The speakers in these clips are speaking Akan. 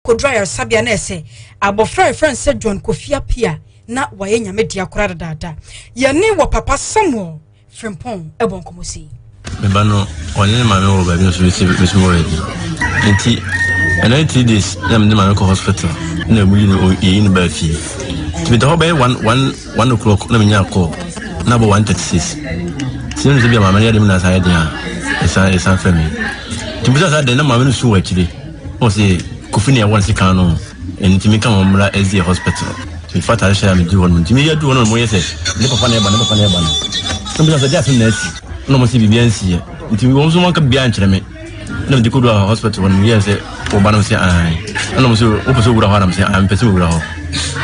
Kɔduru ayaresabea na ɛsɛ abɔfra a yɛfrɛ no sɛ John Kofi Appiah na wayɛ nyame dea koraa dadaada. Yɛne wɔ papa Samuel Frimpong ɛbɔ nkɔmmɔ sei. Me ba no ɔne ne maame wɔ baabi nso mesi mesi wɔ baabi nti ɛnɛ 3 days na mede maame kɔ hospital na emu yi no yɛyi no baa fie nti meda hɔ bɛyɛ 1:00 na menya call na bɔ 1:36 nti na mesɛ bia maame no yɛ de me na asan yɛ den a ɛsan fɛ me nti bisa saa den na maame no su wɔ akyire na ɔsɛ Kofi ne ɛwɔ ne sekan no nti meka wɔn mmra SDA hospital. Mefa atare hyɛ a meduru hɔ no nti meyɛ duru hɔ no na wɔyɛ sɛ ne papa na ɛba, ne papa na ɛba no na bisa sɛ de asɛm na asi na wɔn sɛ biribiara nsiiɛ nti wɔn nso wɔn ka biribiara nkyerɛ me na mede kɔduru hospital hɔ no meyɛ sɛ wɔba no sɛ ae ɛna wɔn sɛ wopɛ sɛ wowura hɔ anam sɛ ae mepɛ sɛ mewura hɔ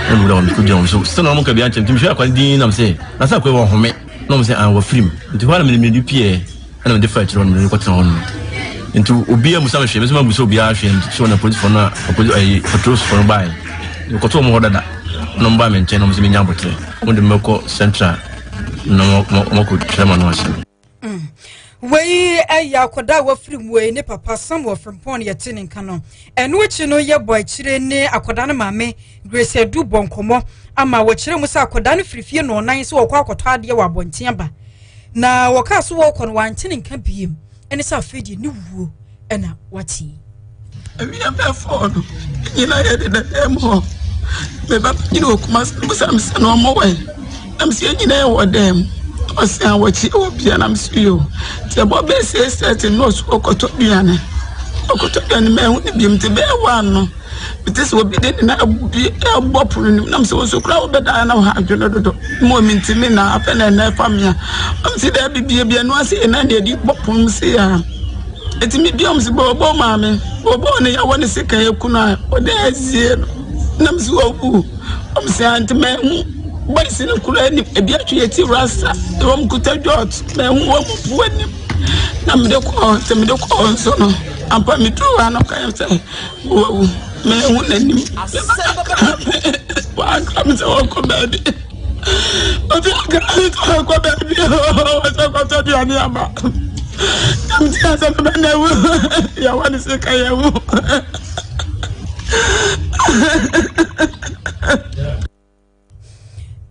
na mewura hɔ mekɔgyina wɔn so sɛ na wɔn ka biribiara nkyerɛ me nti mehwɛ akwan din nam sɛ na sɛ akɔyɛ wɔ home na wɔn sɛ ae wɔfirim nti hɔ a na mede mede pieɛ ɛna mede fa akyire hɔ no mede kɔtena hɔ no nti obiara musa me hwee me nso mabusa obiara hwee nti so na polisifoɔ no a polisi ɛyi patrolsfoɔ no baeɛ mekɔto wɔn hɔ dada na wɔn baa me nkyɛn na wɔn sɛ menya abotire wɔn de me bɛkɔ central na wɔn akɔ twerɛ ma no asɛm. Wei ɛyɛ akwadaa a wafiri mu wei ne papa Samuel Frimpong yɛte ne nka no. Ɛno akyi no yɛbɔ akyire ne akwadaa no maame Grace Adu bɔ nkɔmmɔ ama wɔkyerɛ mu sɛ akwadaa no firi fie na ɔnan sɛ wɔkɔ akɔtɔ adeɛ wɔ abɔnten aba. Na wɔkaa so wɔrekɔ no wante ne nka biem ɛne sɛ afei deɛ ne wuo ɛna wate yi. Awia bɛɛ fɔɔ no nyina yɛ deda dan mu hɔ. Me ba panyin wɔ Kumasi no bisa me sɛ na ɔmo wɔ he? Na me sɛ yɛn nyinaa wɔ dan mu. Ɔse a wɔkye wɔ bia na me sɛ yoo. Nti ɛbɔ bɛyɛ 6:30 no na ɔso ɔkɔtɔ aduane. Ɔkɔtɔ aduane manhu no biom nti bɛyɛ 1 no mete sɛ obi de ne nan abue ɛbɔ pono no mu nam sɛ wo nso koraa wobɛda na woha adwene dodo mmɔ me ntimi na afɛ na ɛnɛ ɛfa me a ɔm sɛ daa bibie bi ɛno ase yɛ nan deɛ de bɔ pono mu se a ɛti me bia ɔm sɛ bɔɔbɔɔ maame bɔɔbɔɔ ne yɛwɔ ne sika ɛkunu a ɔde asie no nam sɛ wawu ɔm sɛ ante mahu bɔyisi no kura anim ebi atwe yɛ ti rasta wɔn kuta dɔt mahu wɔn mu pu anim na mede kɔɔ sɛ mede kɔɔ nso no ampa meduru hɔ a na ɔka yɛ sɛ Wawu, mehu n'anim. Wanka me sɛ wɔkɔ baabi. Obi aka me sɛ wɔkɔ baabi. Wɔsɛ kɔtɔ aduane ama. Na mete asɛ mebɛ na awu. Yɛwɔ ne sika yɛwu.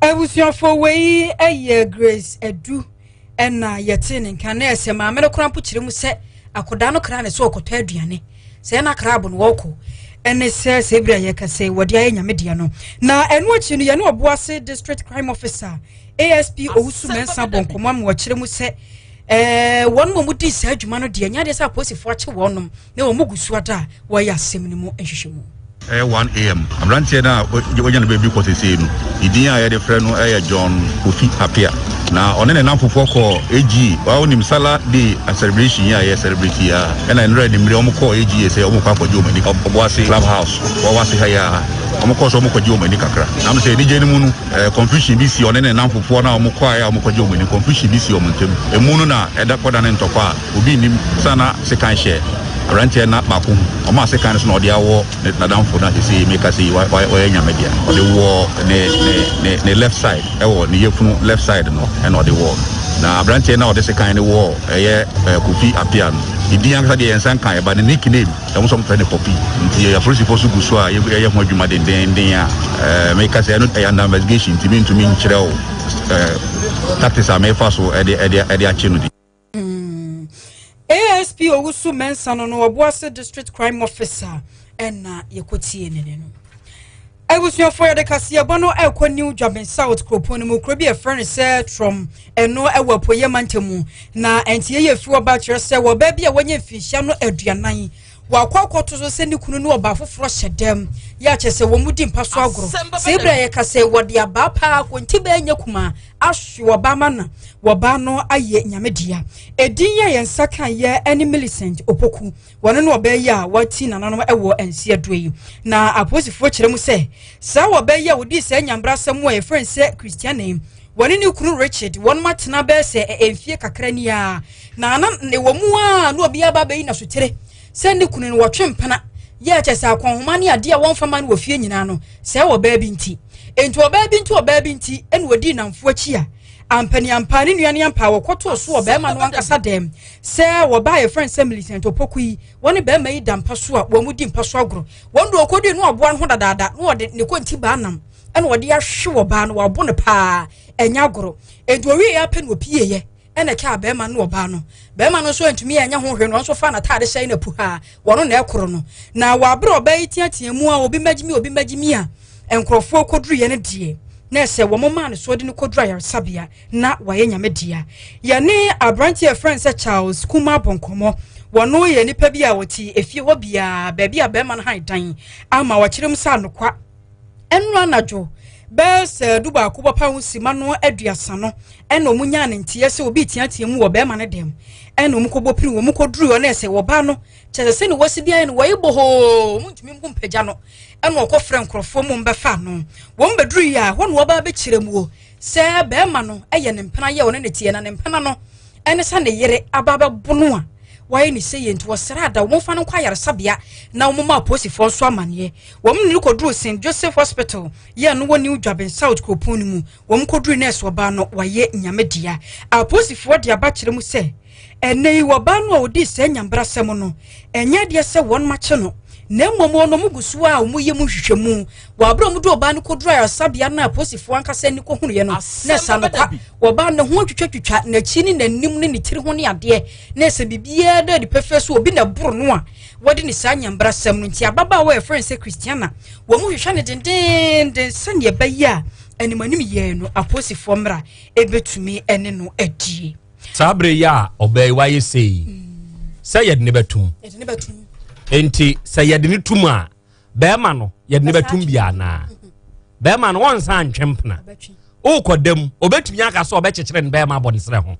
Abusuafoɔ wei yɛ Grace Adu ɛna yɛte ne nka na ɛsɛ maame no koraa mpo kyerɛ mu sɛ akɔdaa no kra ne sɛ ɔkɔtɔ aduane sɛ ɛna kra abo no wɔkɔ ɛne sɛ sɛ ebiri a yɛka sɛ wɔde ayɛ nyame dea no na ɛno akyi no yɛne Ɔboase district crime officer ASP Owusu Mensah bɔ nkɔmmɔ ama wɔkyerɛ mu sɛ ɛɛ wɔn mu di saa adwuma no deɛ nyɛ adeɛ sɛ apolisifoɔ akye wɔn na wɔn gu so ada a wɔyɛ asɛm no mu nhwehwɛmu. Ɛyɛ 1:00 AM. Aberanteɛ no a wanya ne baabi kɔ seesei no, ne din a yɛde frɛ no yɛ John Kofi Appiah. Na ɔne ne nnamfofoɔ kɔɔ AGA. Waa wonim Salah Day celebration yi a yɛ celebrate yi ara. Ɛna nnora anwummere wɔn kɔɔ AGA sɛ wɔn rekɔ akɔgye wɔn ani. Ɔboase Club House wɔ ase ha yi ara. Wɔn kɔɔ sɛ wɔn rekɔgye wɔn ani kakra. Na sɛ anigye no mu no, confusion bi si ɔne ne nnamfofoɔ no a wɔn kɔeɛ a wɔn rekɔgye wɔn ani, confusion bi si wɔn ntam. Emu no na ɛda kɔdane ntɔkwa a obi nnim sɛ na sekan hyɛ aberanteɛ na baako ho. Ɔmaa sekan no so na ɔde awɔ ne n'adamfo no a seesei meka sɛ yi wayɛ nyame dea. Ɔde wɔ ne ne ne ne left side ɛwɔ ne yafunu left side no ɛna ɔde wɔɔ no. Na aberanteɛ no a ɔde sekan no wɔɔ ɛyɛ Kofi Appiah no, ne din ankasa deɛ yɛn nsa nkaeɛ but ne nickname wɔn nso wɔfrɛ no Poppy. Nti apolisifoɔ nso gu so a yɛyɛ ho adwuma dendeenden a meka sɛ ɛno ɛyɛ under investigation nti mentumi nkyerɛ wo tactics a mefa so ɛde ɛde ɛde akye no di. ASP Owusu Mensah no no Ɔboase District Crime Officer ɛna yɛkɔtie ne ne no. Abusuafoɔ, yɛde kaseɛbɔ no ɛrekɔ New Dwabin South kuropɔn no mu, kuro bi a ɛfrɛ no sɛ Trɔm, ɛno ɛwɔ apueeɛ mantam mu. Na ɛnteɛ yɛ fi ɔba kyerɛ sɛ wɔ ɔbaa bi a wanya mfinhyia no 40 wakɔ akɔto so sɛ ne kunu ne ɔbaa foforɔ hyɛ dɛm yɛ akyɛ sɛ wɔn mu di mpa so agorɔ. Sɛ ebere a yɛka sɛ wɔde abaa paa konti bɛɛ nyɛ kumaa ahwe ɔbaa ma na wɔbaa no ayɛ nyame dea. Edin yɛ yɛn nsa kan yɛ ɛne Millicent Opoku. Wɔne no ɔbaa yi a wati nananom wɔ nseɛdoɔ yi. Na apolisifoɔ kyerɛ mu sɛ saa ɔbaa yi a wɔdii saa nyambrasɛm a yɛfrɛ no sɛ Christiane, wɔne ne kunu Richard wɔn atena bɛyɛ sɛ mfie kakra ni a na na ɛwɔ mu a na obiara ba bɛyi n'asotere sɛ ne kunu no wɔtwe mpena yɛ kyɛ sɛ akɔnhoma ne adeɛ a wɔmfa ma no wɔ fie nyinaa no sɛ ɔbaa bi nti. Enti ɔbaa bi nti ɔbaa bi nti ɛna wɔdii namfo akyi a Ampaniampa ne nua ne ampa wɔkɔtoo so wɔ bɛrima no ankasa dɛm sɛ wɔbaa yɛfrɛ no sɛ Millicent Opoku yi, wɔne bɛrima yi da mpa so a wɔn di mpa so agorɔ. Wɔn de ɔkɔdui no aboa no ho dadaada na wɔde ne kɔnti baa nam ɛna wɔde ahwe wɔ baa no, wɔabo no paa, ɛnyɛ agorɔ. Enti wɔwie yɛ apɛ na wɔpieeɛ ɛna ɛkaa bɛrima no ɔbaa no. Bɛrima no nso antumi anyɛ ho hwee no, ɔno nso faa n'ataade hyɛe na puhaa wɔn na ɛkoro no. Na wɔ abere ɔbaa yi teatea mu a obi mmɛgye mi, obi mmɛgye mi a nkurɔfoɔ kɔduruiɛ no deɛ, na ɛsɛ wɔn maa no soɔ de no kɔduru ayaresabea na wayɛ nyame dea. Yɛne aberanteɛ a yɛfrɛ no sɛ Charles Kuma abɔ nkɔmmɔ. Wɔno yɛ nipa bi a wɔte efie hɔ biara baabi a bɛrima no han dan ama wɔkyerɛ mu sɛ anokwa ɛnora anadwo bɛyɛ sɛ dubaako bɔpa ho sima no 30 no ɛna wɔn nyaa ne nteɛ sɛ obi teatea mu wɔ bɛrima no dɛm ɛna wɔn kɔbɔ pini wɔn kɔduru hɔ na ɛsɛ wɔba no kyerɛ sɛ sɛne wɔsi biara no wɔyi bohoo wɔn ntumi mpo mpagya no ɛna wɔkɔfrɛ nkurɔfoɔ mu mbɛfa no wɔn bɛduru yi a hɔ na wɔba abɛkyerɛ mu sɛ bɛrima no yɛ ne mpena yɛ ɔne ne teɛ na ne mpena no ɛne sɛ ne yere aba abɛbo no a wɔayɛ ne sɛ yɛ nti wɔsrɛ ada wɔn fa no nkɔ ayaresabea na wɔn ma apolisifoɔ nso amaneɛ wɔn ne no kɔduru St Joseph Hospital yɛ no wɔ New Dwabin South kuropɔn no mu wɔn kɔduru nɛɛse ɔbaa no wɔayɛ nyame dea apolisifoɔ de aba kyerɛ mu sɛ ɛnɛ yi wɔbaa no a ɔdii saa nyambrasɛm no ɛnyɛ adeɛ sɛ wɔn makye no na mmom wɔn wɔn gu so a wɔyɛ mu nhwehwɛmu wɔ abere a wɔde ɔbaa no kɔduru ayaresabea no a apolisifoɔ ankasa ani kɔhunuiɛ no na ɛsa no kwa wɔbaa no ho atwitwatwitwa n'akyi ne n'anim ne ne tiri ho ne adeɛ na ɛsɛ biribiara da adi pɛfɛ so obi na ɛboro no a wɔde ne saa nyambrasɛm no nti ababaawa a yɛfrɛ no sɛ Christiana wɔn mu hwehwɛ no dendeenden sɛnea ɛbɛyɛ a animanim yɛɛ no apolisifoɔ mmara ɛbɛtumi ne no adie. Saa bere yi a ɔbaa yi wayɛ sei yi, sɛ yɛde ne bɛtum. Nti sɛ yɛde ne tum a, bɛrima no yɛde ne bɛtum bi anaa? Bɛrima no wɔnsan ntwe mpena. Wokɔ dam, obetumi aka sɛ ɔbɛkyekyere ne bɛrima abɔ ne serɛ ho.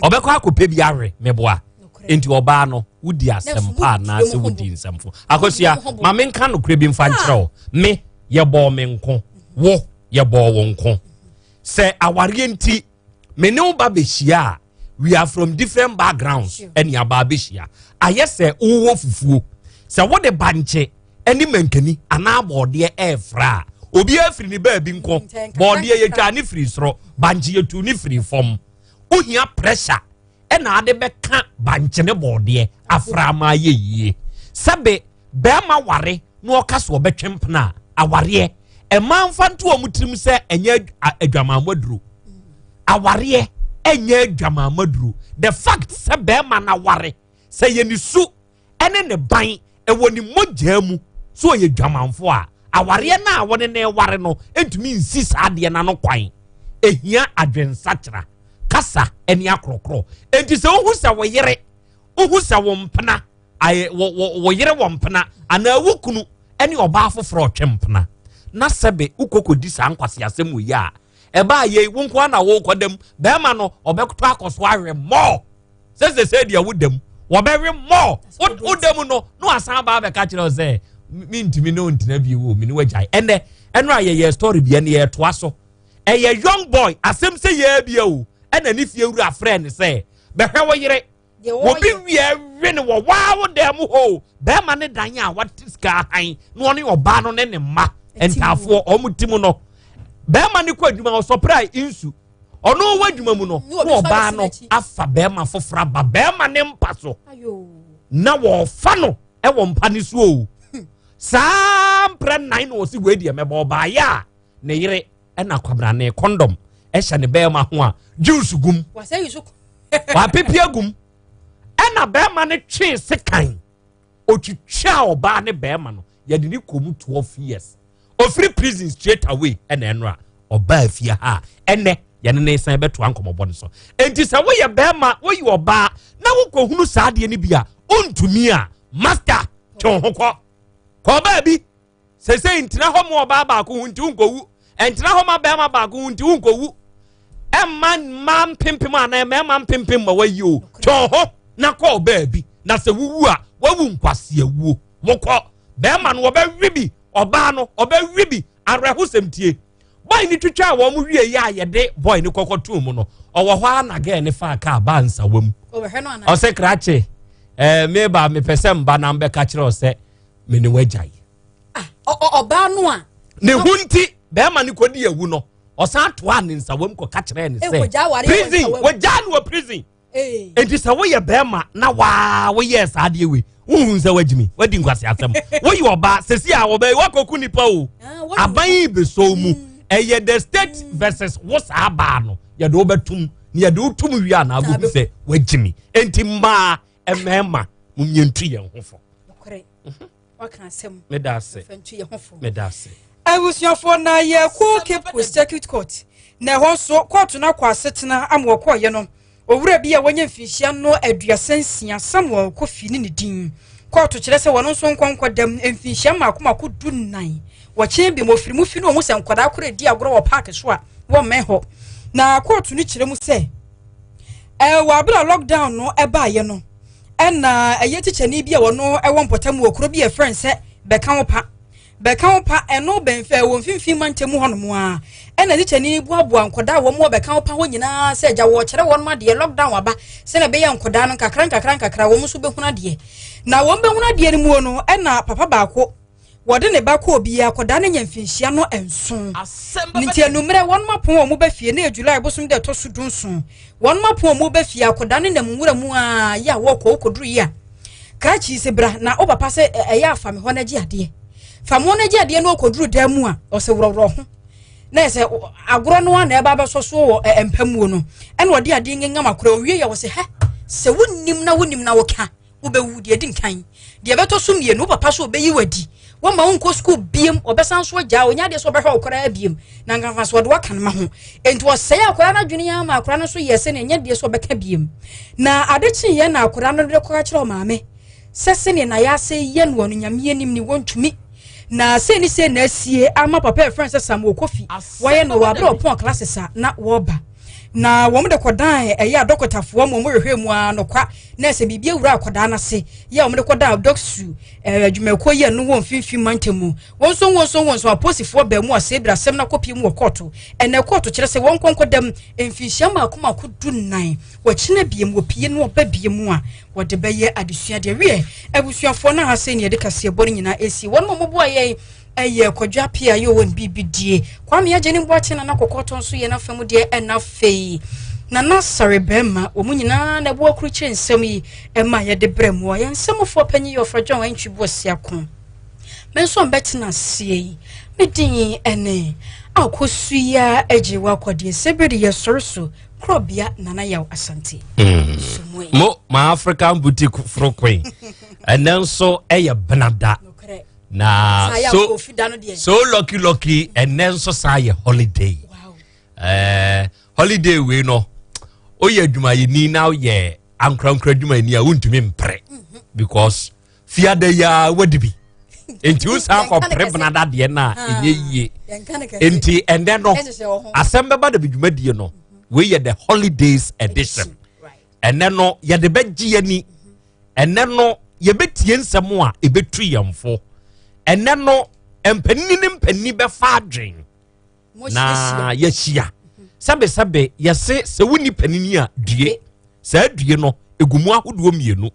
Ɔbɛkɔ akɔpɛ bi awe meboa. Nti ɔbaa no wodi asɛm pa anaasɛ wodi nsɛmfo. Akosua, ma menka nokorɛ bi mfa nkyerɛ wo. Me, yɛbɔɔ me nko. Wo, yɛbɔɔ wo nko. Sɛ awareɛ nti me ne wo ba bɛhyia a we are from different backgrounds ɛne aba abɛhyia ayɛ sɛ wowɔ fufuo sɛ wode bankye ɛne mankani anaa bɔɔdeɛ ɛɛfra a obiara firi ne baabi nko bɔɔdeɛ yɛtwa ne firi soro bankye yɛtu ne firi fam wohia pressure ɛna ade bɛka bankye ne bɔɔdeɛ afra ama ayɛ yie sɛbe bɛrima ware na ɔka so ɔbɛtwe mpena a awareɛ ɛma nfa nto wɔn tirim sɛ ɛnyɛ adwamammɔ duro awareɛ ɛnyɛ adwamammɔ duro the fact sɛ bɛrima na ware sɛ yɛ ne su ɛne ne ban ɛwɔ ne mogyaa mu so ɔyɛ dwamanfo a awareɛ no a wɔne ne ware no ntumi nsi saa adeɛ no ano kwan ehia adwensakyera kasa ɛne akorɔkorɔ enti sɛ wohu sɛ wo yere wohu sɛ wo mpena ayɛ wo wo wo yere wɔ mpena anaa wo kunu ne ɔbaa foforɔ ɔtwe mpena na sɛbe wokɔkɔdi saa nkwaseasɛm wɔ yi a ɛbaa yei wo nko na wokɔ dam bɛrima no ɔbɛtɔ akɔ so awe mmɔɔ sɛ sɛ sɛ deɛ wo dam wɔbɛwe mmɔɔ wo dam no na wasan ba abɛka kyerɛ wo sɛ mentumi ne wo ntena bio wɔ me ne wagyae ɛnɛ ɛno a yɛyɛ story bi ɛne yɛtoa so ɛyɛ young boy asɛm sɛ yɛɛ bia o ɛna ne fie wura frɛ ne sɛ bɛhwɛ wo yere Obi wia we no wɔ waa wo dan mu hɔ o. Bɛrima ne dan a wate sika ahan na ɔne ɔbaa no ne ne mma ntaafoɔ wɔn ti mu no. Bɛrima no kɔ adwuma ɔsɔpra nsu. Ɔno wɔ adwuma mu no na ɔbaa no afa bɛrima foforɔ aba bɛrima ne mpa so na wɔfa no wɔ mpa ne so o. Saa mprɛ nan na ɔsi wei deɛ mɛbɔ ɔbaayɛ a ne yere ɛna kwabrane kɔndɔm ɛhyɛ ne bɛrima ho a juice gum wapepe agum ɛna bɛrima no twee sekan otwitwa ɔbaa ne bɛrima no yɛde ne kɔ mu 12 years ofiri prison straight away ɛna ɛno a ɔbaa fie ha ɛnɛ yɛne ne san bɛtoa nkɔmɔbɔ no so enti sɛ woyɛ bɛrima woyɛ ɔbaa na wokɔhunu saa adeɛ no bi a wontumi a master twe wo ho kɔ kɔ baabi Seesei ntena hɔ ma ɔbaa baako ho nti wonkɔwu. Ɛntena hɔ ma bɛrima baako ho nti wonkɔwu. Ɛmma mmaa mpempem anaa mmarima mpempem ma wayi o. Twɛn ho na kɔ ɔbaa bi. Na sɛ wowu a, wawu nkwaseawuo. Wokɔ. Bɛrima no wɔbɛwe bi, ɔbaa no ɔbɛwe bi. Awerɛhosɛm tie. Bɔe no twitwaa wɔn wie yɛ a yɛde bɔe no kɔkɔ too mu no, ɔwɔ hɔ ara na gɛɛ ne faa kaa baa nsawa mu. Ɔsɛ krakye, ɛɛ meba mepɛ sɛ mba na mbɛka kyerɛ ɔsɛ me ne wagyae. Ah, ɔbaa no a. Ne ho nti bɛrima no kɔdi awu no Ɔsan toaa ne nsawam kɔka kyerɛɛ ne sɛ prison wɔgyaa no wɔ prison. Enti sɛ woyɛ bɛrima na waa woyɛɛ saa adeɛ wei wohu sɛ wagyimi wadi nkwase asɛm woyɛ ɔbaa sɛsi a wɔbɛyɛ woakɔku nipa o ah, aban yi bɛsɔ mu mm. ɛyɛ the state mm. versus wo saa baa no yɛde wobɛtom na yɛde wotom wie a na abɛhu sɛ wagyimi enti mmaa mmarima mumyɛntu yɛn ho fo. Waka asɛm. Meda ase. Mfa ntu yɛn ho fo. Meda ase. Abusuafoɔ na yɛkɔ Cape Coast Circuit Court na ɛhɔ nso kɔɔto no akɔ asetena ama wɔkɔɔyɛ no owura bi a wanya mfinhyia no 36 Samuel Kofi ne ne din kɔɔto kyerɛ sɛ wɔn nso nkɔ nkɔ dɛm mfinhyia mmaako mmaako 14 wɔkyɛn bi ma ofiri mu fi no wɔn sɛ nkwadaa koro edi agorɔ wɔ paaki so a wɔmmɛn hɔ na kɔɔto no kyerɛ mu sɛ ɛwɔ abere a lockdown no ɛbaayɛ no Ɛna ɛyɛ tikyani bi a wɔno ɛwɔ mpɔtam wɔ kuro bi a ɛfrɛ sɛ bɛka wo pa bɛka wo pa ɛno bɛn fɛ wɔ mfimfini mantam mu hɔnom a ɛna tikyani boaboa nkɔdaa wɔn wɔ bɛka wo pa hɔ nyinaa sɛ agya wɔkyerɛ wɔn adeɛ lockdown aba sɛnea ɛbɛyɛ nkɔdaa no nkakra nkakra nkakra wɔn nso bɛhunu adeɛ na wɔn bɛhunu adeɛ no muo no ɛna papa baako Wɔde ne ba kɔɔ bia akɔdaa no anya mfinhyia no nson. Ne nti anummerɛ wɔn mapɔn wɔn ba fie na yɛ July bosom da ɛtɔ so dunson. Wɔn mapɔn wɔn ba fie akɔdaa no nam nwura mu a yɛ a wɔkɔ wokɔduru yi a krakye sɛ bra na wo papa sɛ ɛyɛ afa me hɔ no agye adeɛ. Fa me hɔ no agye adeɛ no ɔkɔduru dan mu a ɔsɛ worɔworɔ ho na ɛsɛ agorɔ no a na ɛba abɛsɔ soɔ wɔ mpa muo no ɛna ɔde adeɛ ngengam akora owie yɛ wɔ sɛ hɛ sɛ wonim na wonim na woka wobɛwu deɛ ɛdi nkan deɛ ɛbɛtɔ so mmienu wo papa so ɔbɛyi wadi wɔma wo nkɔ sukuu biem ɔbɛsan so agyaa ɔnya adeɛ sɛ ɔbɛhwɛ wo koraa biem na nkanfa so ɔde waka no ma ho enti ɔsɛe akwaraa no adwene ama akwaraa no so yɛ sɛ ne ɛnyɛ deɛ sɛ ɔbɛka biem na ade kyeeɛ na akwaraa no de kɔka kyerɛ ɔmaame sɛ sɛdeɛ na yɛasɛ yɛ no ɔno nyame anim ne wɔntumi na sei ne sei na asie ama papa ɛfrɛ sɛ Samuel Kofi wɔyɛ no wɔ aberɛ ɔpɔn classes a na wɔba na wɔn de kɔdan ɛyɛ adɔkotafoɔ ma wɔn hwehwɛ mu ara nokwa na sɛ biribi awura akwadaa no ase yɛ a wɔde kɔda dɔksu eh, adwumakuo yi ɛno wɔ mfimfini mantam mu wɔn nso wɔn nso wɔn nso apolisifoɔ baa mu a sɛ ebira asɛm no akɔpie mu wɔ kɔɔto ɛnɛ kɔɔto kyerɛ sɛ wɔn nkɔnkɔ dɛm mfinhyia mmaako mmaako 14 wɔkyena biem wɔpie no ɔba bie mu a wɔde bɛyɛ adesua deɛ wiɛ abusuafoɔ no aha sɛ ne yɛde kaseɛbɔ no nyinaa ɛsi wɔn ma wɔboa yɛn Ɛyɛ Kwadwo Appiah yɛ ɔwɔ ne biribi die. Kwame Agye ne Boakye Nana Kɔkɔɔtɔ nso yɛ n'afa mu deɛ ɛna afei Nana Sare Bɛrima wɔn nyinaa na ɛboa kurukyire nsɛm yi ɛma yɛde brɛ mu. Yɛn nsɛmfoɔ panyin yɛ Ɔfra John Antwi Boasiako. Me nso mbɛtena aseɛ yi me din ɛne Akosua Agye Wakɔdeɛ sɛ bere de yɛsɔre so korɔbea Nana Yaw Asante. Mm. Mo ma African boutique foro kwen ɛnɛ nso ɛyɛ benada. Na so so lucky lucky ɛnɛ nso saa yɛ holiday ɛɛ eh, holiday wei no oyɛ adwumayɛni na oyɛ ankorankora adwumayɛni a wontumi mpere mhm. because fiada yi a wadi bi nti wosan kɔpere benada deɛ no a ah, ɛnyɛ yie nti ɛnɛ no asɛm bɛba da bi dwumadie no mhm. wei yɛ the holidays edition ɛnɛ no yɛde bɛgye yɛni Ɛnnɛ no, yɛbɛtie nsɛm a ɛbɛtu yɛn fo. Ɛnnɛ no, mpanini ne mpanini bɛfa adwen na yɛahyia. Sɛbesɛbe, yɛse sɛ wonni panini a due. Saa due no, ɛgu mu ahodoɔ mmienu.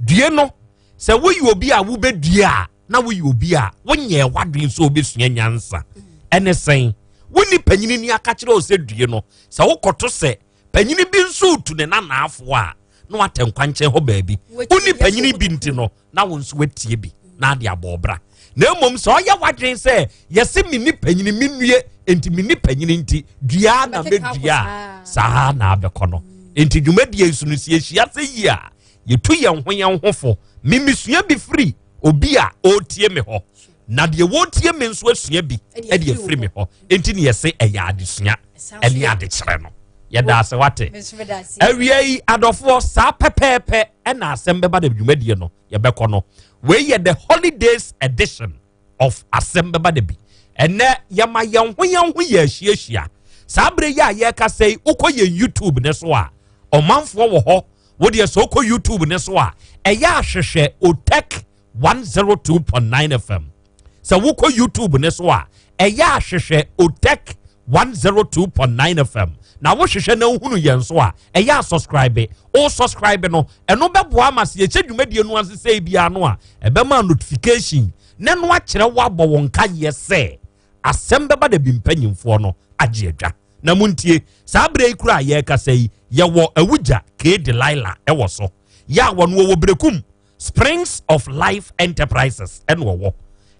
Due no, sɛ woyɛ obi a wobɛdue a, na woyɛ obi a wonyɛɛ w'adwene sɛ wobɛsua nyansa. Ɛne sɛn? Wonni panyini ni aka kyerɛ wo sɛ due no, sɛ wokɔto sɛ panyini bi nso retu ne nanaafoɔ a na watɛ nkwankyɛn hɔ baabi woni panyini bi nti no na wo nso watie bi na ade abɔ ɔbra na mmom sɛ ɔyɛ wadwen sɛ yɛse menni panyini mennue nti menni panyini nti dua na mɛdua saa na abɛkɔ no nti dwumadie nso no sɛ yɛhyia sɛ yie a yɛtu yɛn ho yɛn ho fo memesua bi firi obi a ɔretie me hɔ na deɛ wɔretie me nso asua bi de afiri me hɔ nti ne yɛse ɛyɛ adesua ɛne adekyerɛ no yɛda ase wate awia yi adɔfoɔ saa pɛpɛɛpɛ ɛna asɛm bɛba da dwumadie no yɛbɛkɔ no wei yɛ the holidays edition of asɛm bɛba da bi ɛnɛ yɛma yɛn ho yɛn ho yɛ ahyiahyia saa berɛ yi a yɛrekasa yi wokɔ yɛn youtube ne so a ɔmanfoɔ wɔ hɔ wodeɛ sɛ wokɔ youtube ne so a ɛyɛ ahwehwɛ otek 102.9 fm sɛ wokɔ youtube ne so a ɛyɛ ahwehwɛ otek 102.9 fm na wohwehwɛ na wohunu yɛn so a ɛyɛ asubscribe o subscribe no ɛno bɛboa ama sɛ yɛhyɛ dwumadie no ase sɛ biara no a ɛbɛma notification na ɛno akyerɛ wo abɔ wo nkayeɛ sɛ. Asɛm bɛba da bi mpanyimfoɔ no agye adwa. Na montie, saa berɛ yi koraa a yɛrekasa yi, yɛwɔ Awugya K. Delilah wɔ so. Yɛ a wɔn wɔwɔ Berekum Springs of Life Enterprises ɛna wɔwɔ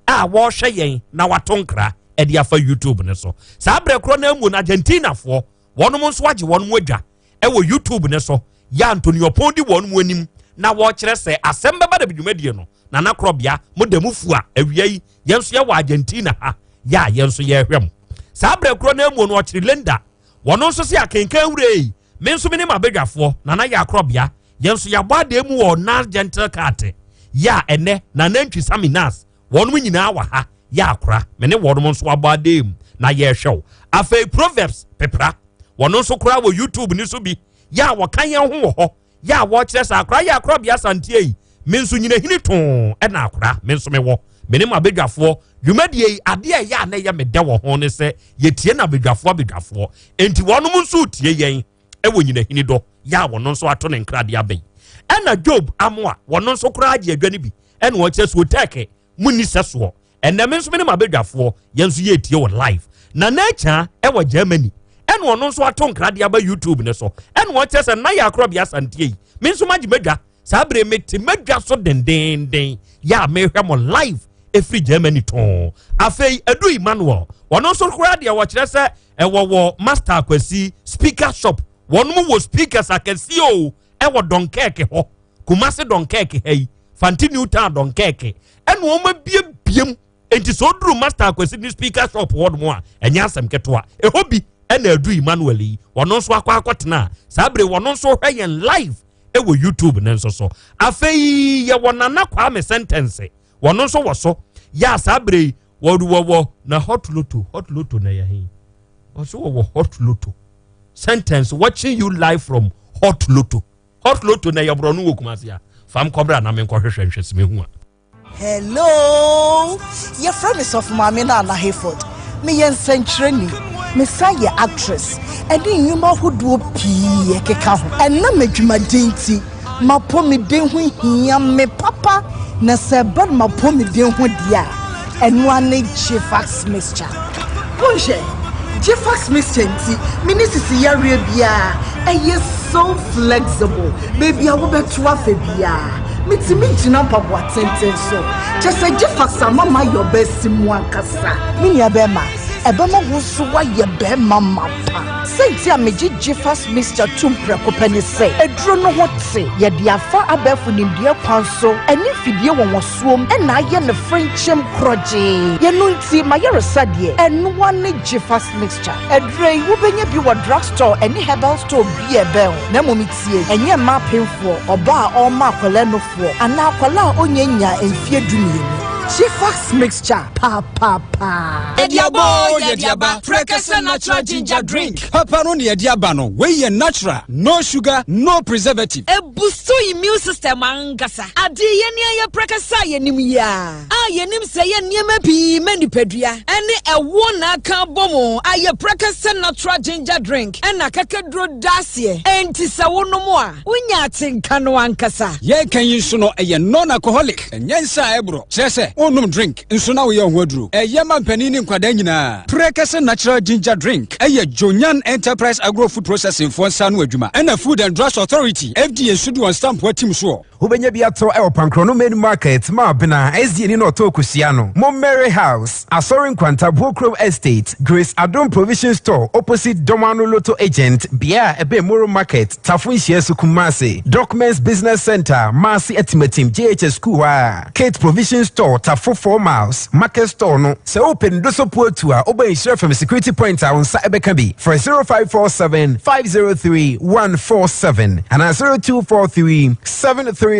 a wɔrehwɛ yɛn na wato nkra ɛde afa YouTube no so. Saa berɛ korɔ no amu no Argentinafoɔ wɔnom nso agye wɔn adwa ɛwɔ YouTube no so. Yɛ Anthony Ɔpɔn di wɔn mu anim na wɔkyerɛ sɛ asɛm bɛba da bi dwumadie no Nana Korɔbea mo da mu fu a awia yi yɛn nso yɛwɔ Argentina ha yɛ a yɛn nso yɛrehwɛ mo. Saa berɛ korɔ no amu no ɔkyere Linda wɔn nso se akenkan wura yi me nso me ne m'abadwafoɔ Nana yɛ Akorɔbea yɛn nso yɛabɔ adeɛ mu wɔ Nas Gentle Cart yɛ a ɛnɛ Nana Ntwi Sami Nas wɔnom nyinaa wɔ ha yɛ akora me ne wɔnom nso abɔ adeɛ mu na yɛrehwɛ wo. Afei Proverbs pepra wɔn nso koraa wɔ YouTube ne so bi yɛ a wɔka yɛn ho wɔ hɔ yɛ a wɔkyerɛ sɛ akora yɛ akorabea asanteɛ yi me nso nyinahini too ɛna akora me nso mewɔ me ne mo abadwafoɔ dwumadie yi adeɛ a ɛyɛ a na ɛyɛ me dɛ wɔ ho ne sɛ yɛtie no abadwafoɔ abadwafoɔ enti wɔnom nso tie yɛn ɛwɔ nyinahini dɔ yɛ a wɔn nso ato ne nkradeɛ abɛn ɛna Job amoa wɔn nso koraa agye adwa no bi ɛna wɔkyerɛ so otɛɛke mu nni sɛsoɔ ɛnɛ me nso me ne m'abadwafoɔ yɛn nso yɛretie wɔ live na n'akya ɛwɔ Germany ɛna ɔno nso ato nkradeɛ aba YouTube ne so ɛna ɔkyerɛ sɛ nna yɛ akorɔbea asanteɛ yi me nso magye madwa saa bere mete madwa so dendenden yɛ a mehwɛ mo live ɛfiri Germany tɔn afei adu Emmanuel ɔno nso koraa deɛ wɔkyerɛ sɛ ɛwɔ wɔ Master Akwasi speaker shop wɔn mu wɔ speakers akɛseɛ o ɛwɔ Dunkirk hɔ Kumasi Dunkirk ha yi Fanti New Town Dunkirk ɛna wɔn abiebiem nti sɛ oduru Master Akwasi ne speaker shop hɔ nom a ɛnyɛ asɛm ketewa ɛhɔ bi ɛna adu Emmanuel yi wɔn nso akɔ akɔtena saa bere wɔn nso hwɛ yɛn live ɛwɔ YouTube ne nso so afei yɛwɔ Nana Kwame Sentence wɔn nso wɔ so yɛ a saa bere yi wɔde wɔwɔ na hot loto hot loto na yɛ he wɔso wɔwɔ hot loto sentence watching you live from hot loto hot loto na ɛyɛ borɔno wɔ Kumasi a fam kɔbra na menkɔhwehwɛ nhwɛ sɛ mehu a. Hello! Yɛfrɛ me Sɔfo Maame Nana Hayford. Meyɛ nsɛnkyerɛni. Mesan yɛ actress ɛne nnwuma ahodoɔ pii ɛkeka ho. Ɛnam adwumaden nti, m'apɔmuden ho hia me papa na sɛ ɛba no m'apɔmuden ho deɛ a, ɛno ara ne Gfax mixture. Monhwɛ, Gfax mixture nti, menni sisi yareɛ biara, ɛyɛ so flexible, baabi a wobɛto afa biara, metumi gyina mpaboa tenten so. Kyerɛ sɛ Gfax ama mayɛ ɔbaa mu ankasa. Me nua bɛrima, ɛbɛma wo nso woayɛ bɛrima mapa. Sɛnti a megye Gfax mixture tom prɛko pɛ ne sɛ, aduro no ho te, yɛde afa abɛɛfo nimdeɛ kwan so ɛne mfidie wɔwɔsoom ɛna ayɛ no frenkyem korɔgyee. Yɛno nti mayaresa deɛ, ɛnoa ne Gfax mixture. Aduro yi wobɛnya bi wɔ drugstore ɛne herbal store bi a ɛbɛn wo. Na mmom tie, ɛnyɛ mmaa apemfoɔ, ɔbaa a ɔrema akwadaa nufoɔ, anaa akwadaa a ɔnnya nyaa mfeɛ 12. Gfax mixture papaapa. Yɛde aba o, yɛde aba. Prɛkɛsɛ natural ginger drink. Papa no na yɛde aba no. Wei yɛ natural, no sugar, no preservative. Ɛboost immune system ankasa. Adeɛ yɛn ni ayɛ prɛkɛsɛ a yɛnim yi a, a yɛnim sɛ yɛ nneɛma pii ma nipadua ɛne ɛwoɔ na aka abɔ mu ayɛ prɛkɛsɛ natural ginger drink ɛna kakaduro da aseɛ. Enti sɛ wonom a, wonya atenka no ankasa. Yɛreka yi nso no, ɛyɛ non-alcoholic, ɛnyɛ nsa a ɛborɔ. Kyerɛ sɛ, wonnom drink nso na woyɛ wo ho aduro. Ɛyɛ ma mpanin ne nkwadaa nyinaa. Prɛkɛsɛ natural ginger drink ɛyɛ Jonyan Enterprise Agro Food Processing foɔ nsa ano adwuma ɛna Food and Drugs Authority FDA nso de wɔn stamp atim soɔ. Wobɛnya bi atɔ ɛwɔ Pankrono Main Market, Maabena, SDA ni na ɔtɔ kosua no, Mo Mary House, Asɔre Nkwanta, Buokrom Estate, Grace Adom Provision Store, opposite Domano Lotto Agent, bea a ɛbɛn Moro Market, Tafo Nhyiaso, Kumasi, Documents Business Center, Maase Atimatim, JHS School hɔ a, Kate Provision Store, Tafo 4 Miles, Market Store no. Sɛ wopɛ ndoso puotu a, wobɛ Nhyira FM Security Point a wo nsa ɛbɛka bi. Frɛ 0547 503 147 anaa 0243 737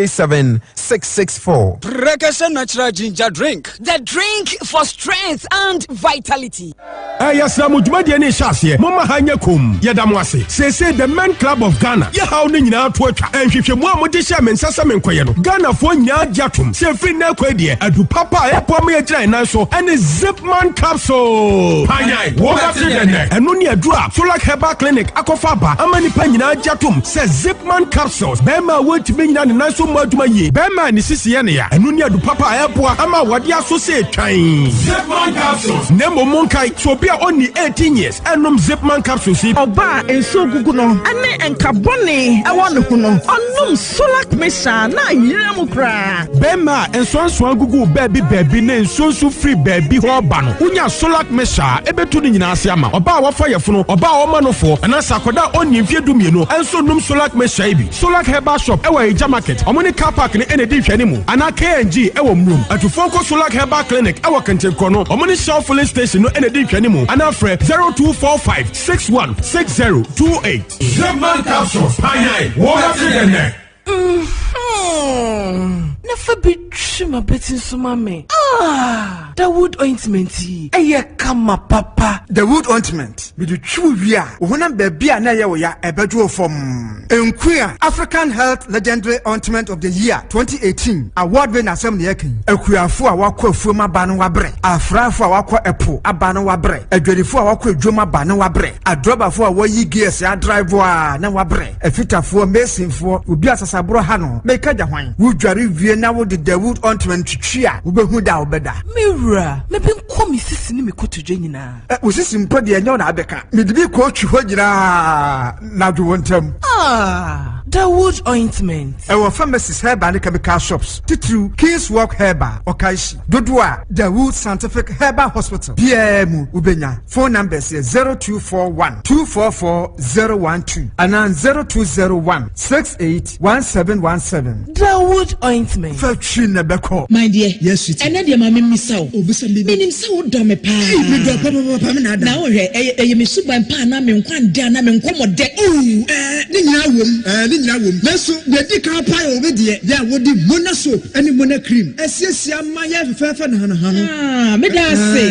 664. Prɛkɛsɛ natural ginger drink. The drink for strength and vitality. Yɛsrɛ mo dwumadie no rehyɛ aseɛ, momma ha nyɛ komm. Yɛda mo ase. Seesei The Men Club of Ghana yɛ haw no nyinaa to atwa. Nhwehwɛmu a mode hyɛɛ me nsa sɛ menkɔyɛ no, Ghanafoɔ nyinaa gye atom sɛ ɛfiri nnɛ rekɔ yi deɛ, adu papa a ɛboa ma yɛgyina yɛn nan so ne Zipman Capsule. Panyan, wobɛte dɛn nnɛ? Ɛno ne aduru a Solac Herbal Clinic akɔfa aba ama nnipa nyinaa agye atom sɛ Zipman Capsules, barima a wɔntumi nnyina ne nan so mmɔ adwuma yie, barima a ne sisi yɛ no ya, ɛno ne adu papa a ɛboa ama awadeɛ aso sɛ twann. Zipman Capsules. Na mmom monkae sɛ obi a ɔnni 18 years nnom Zipman Capsules yi. Ɔbaa a nsuo gugu no ne nka bɔne wɔ ne ho no, ɔnom Solac Mixture a na ayera mu koraa. Bɛrima a nsoansoa gugu baabi baabi na nsuo nso firi baabi hɔ reba no, wonya Solac Mixture a, ɛbɛtu ne nyinaa ase ama. Ɔbaa a wafa yafunu, ɔbaa a ɔma nofoɔ, anaasɛ akwadaa a ɔnnii mfeɛ dumienu nso nnom Solac Mixture yi bi. Solac Herbal Shop wɔ Ayigya Market, wɔn ne car park no na ɛdi nhwɛanimu, anaa KNG wɔ Murom. Atufoɔ nkɔ Solac Herbal Clinic wɔ Kentenkrɔno, wɔn ne Shell Filling Station no na ɛdi nhwɛanimu, anaa frɛ 0245 61 60 28. Zipman capsules, panyan, wobɛte dɛ nnɛ. Mm-hmm. Na fa bi twi m'abati nso ma me. Ah! Dawood ointment yi, ɛyɛ kama papa. Dawood ointment, mede twi wo wie a, wo honam baabi a na ɛyɛ wo ya, ɛbɛdwo wo fam. Nkuya African Health Legendary Ointment of the Year 2018 award winner asɛm na yɛka yi. Akuafo a wɔakɔ afuom aba no wabrɛ, afrafo a wɔakɔ ɛpo aba no wabrɛ, adwadifo a wɔakɔ adwom aba no wabrɛ, adrɔbafo a wɔyi gears adrive a na wabrɛ, afitafoɔ, masonfoɔ, obi a sasaborɔ ha no, meka gya hwan? Wodware wie na wode Dawood ointment twitwi a, wobɛhu da a wobɛda. Me wura, mebe nkɔ me sisi ne me kotodwe nyinaa. Ɛ, wo sisi mpo deɛ ɛnyɛ wo na abɛka. Mede bi kɔɔtwi hɔ nyinaa na dwo wo ntam. Ah, Dawood ointment. Ɛwɔ pharmacies, herbal ne chemical shops, titiriw King's Walk Herbal, Okaishie. Dodoɔ a Dawood Scientific Herbal Hospital biara mu wobɛnya. Phone numbers yɛ 0241 244 012 anaa 0201 68 1717. Dawood ointment. Fa twi na ɛbɛkɔ. My dear, Yes, sweetie. ɛnɛ deɛ ma me mmisa wo. Oh, bisa me baby. Menim sɛ wodɔ me paa. Ei, medɔ papapapa me na ada. Na wohwɛ, ɛyɛ ɛyɛ me suban pa anaa me nkwa ndɛ anaa me nkɔmmɔ dɛ. Oh, ɛɛ, ne nyinaa wom, ɛɛ, ne nyinaa wom. Nanso deɛ ɛdi kan paa yɛ wo deɛ, yɛ a wode Mona soap ne Mona cream asiesie ama yɛ fɛfɛɛfɛ nahanaha no. Ah, meda ase.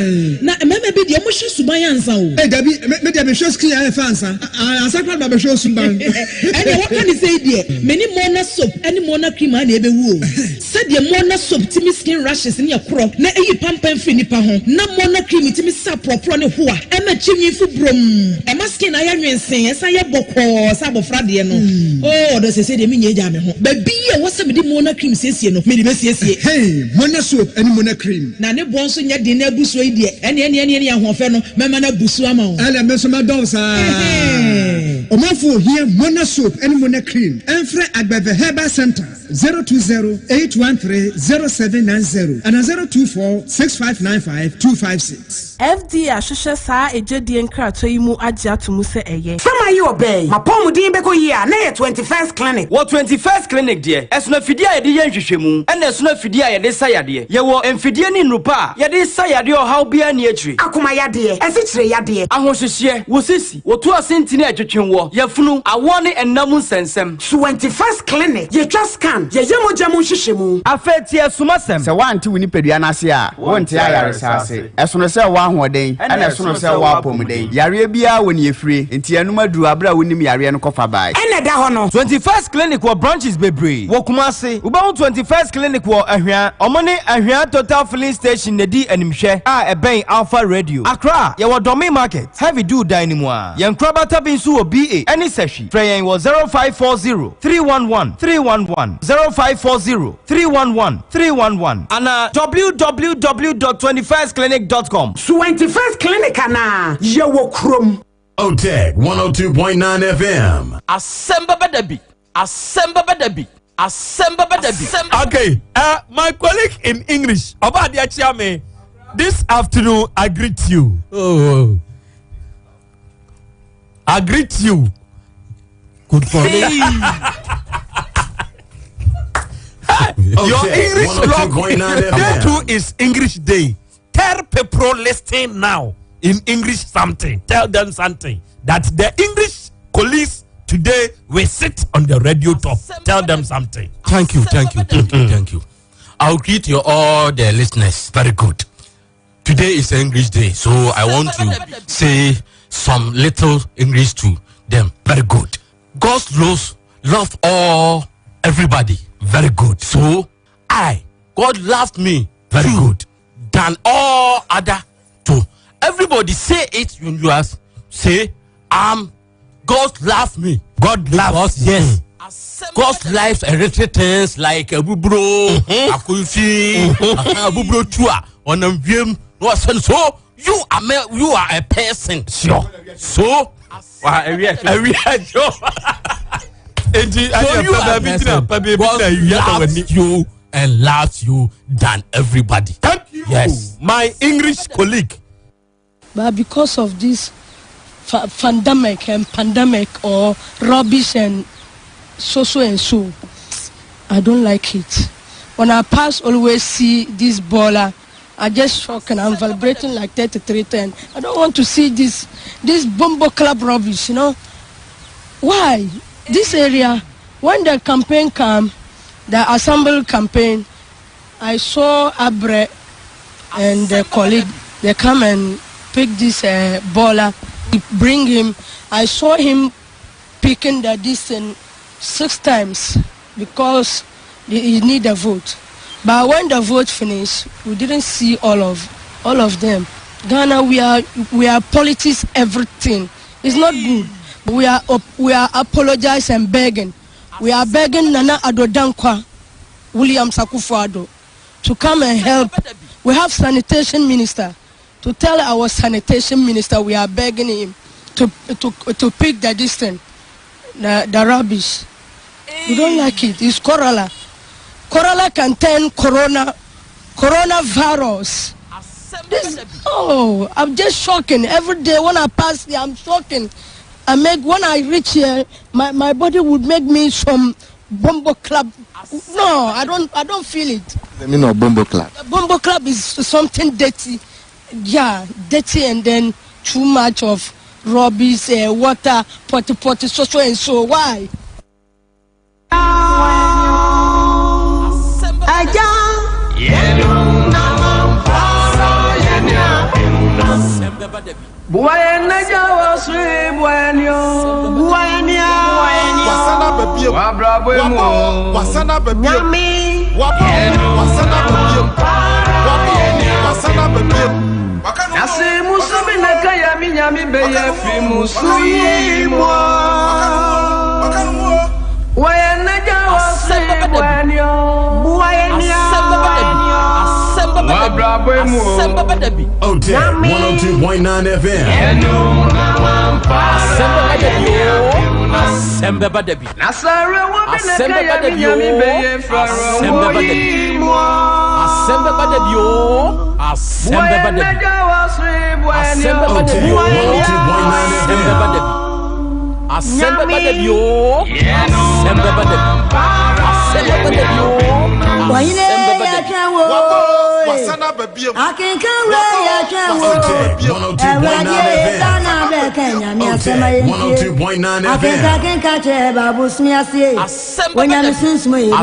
Na mmarima bi deɛ, wɔhwɛ suban ansa o. Ei, dabi, me me deɛ mehwɛ skin ayɛ fɛ ansa. Ah, ansa koraa na mabɛhwɛ wo suban. Ɛnneɛ wɔka ne sei deɛ, me ne Mona soap ne Mona cream ara na ɛbɛwu o. Sɛdeɛ Mona soap tumi skin rashes ne ɛkorɔ na ɛyi pampan firi nipa ho, na Mona cream tumi sa porɔporɔ ne hoa, ɛma akyi nwi fu brom, ɛma skin ayɛ nwensee, ɛsan yɛ bɔkɔɔ sɛ abɔfra deɛ no. Oh, ɔdɔ seesei deɛ menyɛ gyaa me ho. Baabi a ɛwɔ sɛ mede Mona cream siesie no, mede bɛsiesie. Hey, Mona soap ne Mona cream. Na ne boɔ nso nyɛ den na abu soɔ yi deɛ, ɛneɛ ɛneɛ ɛneɛ ɛneɛ ahoɔfɛ no, mɛma no abu so ama wo. Ɛna me nso mɛdɔ wo saa. Ɔmanfo ohia Mona soap ne Mona cream. Ɛmfrɛ Agbeve Herbal Center 020 813 0790 anaa 024 6595 256. FDA ahwehwɛ saa egyedie nkratoɔ yi mu agye ato mu sɛ ɛyɛ. Sɛ mayɛ ɔbaa yi, m'apɔwmuden bɛkɔ yie a, na ɛyɛ 21st Clinic. Wɔ 21st Clinic deɛ, ɛsono afidie a yɛde yɛ nhwehwɛmu, ɛna ɛsono afidie a yɛde sa yadeɛ. Yɛwɔ mfidie ne nnuru pa a yɛde sa yadeɛ ɔhaw biara nni akyire. Akoma yadeɛ, asikyire yadeɛ. Ahohyehyeɛ, wo sisi, wo to ase ntini a ɛtwetwe woɔ, yafunu, awoɔ ne nna mu nsɛnsɛm. 21st Clinic, yɛtwa scan, yɛyɛ mogya mu nhwehwɛmu. Afei tie asumasɛm. Sɛ woante wo nipadua no ase a, wonte ayaresa ase. Ɛsono sɛ wowɔ ahoɔden, ɛna ɛsono sɛ wowɔ apɔmuden. Yareɛ biara wɔ nea ɛfire, enti ɛnom aduru aberɛ a wonim yareɛ no kɔfa bae. Ɛna ɛda hɔ no. 21st Clinic wɔ branches bebree wɔ Kumasi. Wobɛhu 21st Clinic wɔ Ahwea. Ɔmo ne Ahwea Total Filling Station na ɛdi animhwɛ a ɛbɛn Alpha Radio. Accra, yɛwɔ Dɔme Market, Heavy Dew dan no mu ara. Yɛn nkorabata bi nso wɔ BA ɛne Sahwi. Frɛ yɛn wɔ 0540 311 311, 0540 311 311 anaa www.21stclinic.com. 21st Clinic anaa yɛwɔ kurom. Otec 102.9 FM. Asɛm bɛba da bi, asɛm bɛba da bi, asɛm bɛba da bi. Okay, my colleague in English, Oba Adiachiame, this afternoon I greet you. Oh. I greet you. Good morning. Hey, your English blog day two is English day. Tell people listening now in English something. Tell them something that the English colleagues today will sit on the radio top. Tell them something. Thank you, thank you, thank you, thank you. I'll greet you all the listeners. Very good. Today is English Day, so I want to say some little English to them. Very good. God loves loved all everybody. Very good. So I, God loved me. Very too, good. Than all other to everybody say it when you are say I'm God loved me. God loves yes. God's life and little things like abubro, akunfi, abubro tua, ɔnam wiem, na wasan so you are me, you are a person. Sure. So wa ewi ewi ajo. Enti So ayi you pa are a baabi gyina person. pa baabi God gyina ewia da loves w'ani. you and loves you than everybody. Thank you. Yes. My English colleague. But because of this pandemic and pandemic or rubbish and so so and so, I don't like it. When I pass, always see this baller. I just shock and I'm vibrating like 3310. I don't want to see this this bombo club rubbish, you know. Why? This area, when the campaign come, the assemble campaign, I saw Abre and the colleague, they come and pick this baller, bring him. I saw him picking the distance 6 times because he need a vote. But when the vote finished, we didn't see all of them. Ghana, we are politics everything. It's not good. We are apologizing and begging. We are begging Nana Addo Dankwa, William Akufo-Addo, to come and help. We have sanitation minister. To tell our sanitation minister we are begging him to pick the distance, the rubbish. We don't like it. It's Corolla. Corolla can turn coronavirus. This, oh, I'm just shocking. Every day when I pass here, I'm shocking. When I reach here, my body would make me some bombo club. No, I don't feel it. The meaning of bombo club. The bombo club is something dirty. Yeah, dirty, and then too much of rubbish, water, potty, potty, so, so and so. Why? OTEC 102.9 FM. OTEC 102.9 FM. OTEC 102.9 FM. OTEC 102.9 FM.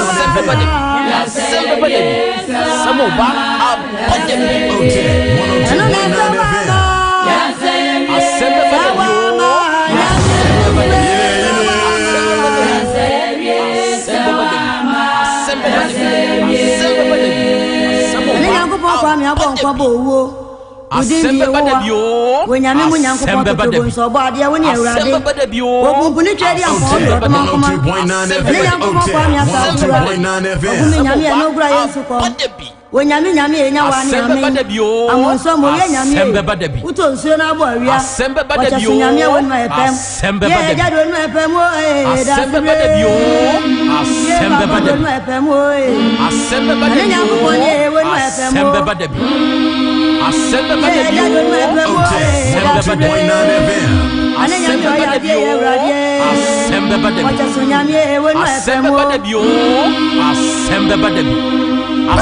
OTEC 102.9 FM. OTEC 102.9 FM. OTEC 102.9 FM. Wonyame nyame enya wa ne ame amonso mo ye nyame uto nsuo na abo awia wacha nyame wonu efem ye ja do nu efem o e da asembe ba da bi o asembe ba da bi efem o e asembe ba da bi o asembe ba da bi asembe ba da bi o OTEC 102.9 FM. asembe ba da bi o asembe ba da bi wacha nyame wonu efem asembe ba da bi o asembe ba da bi I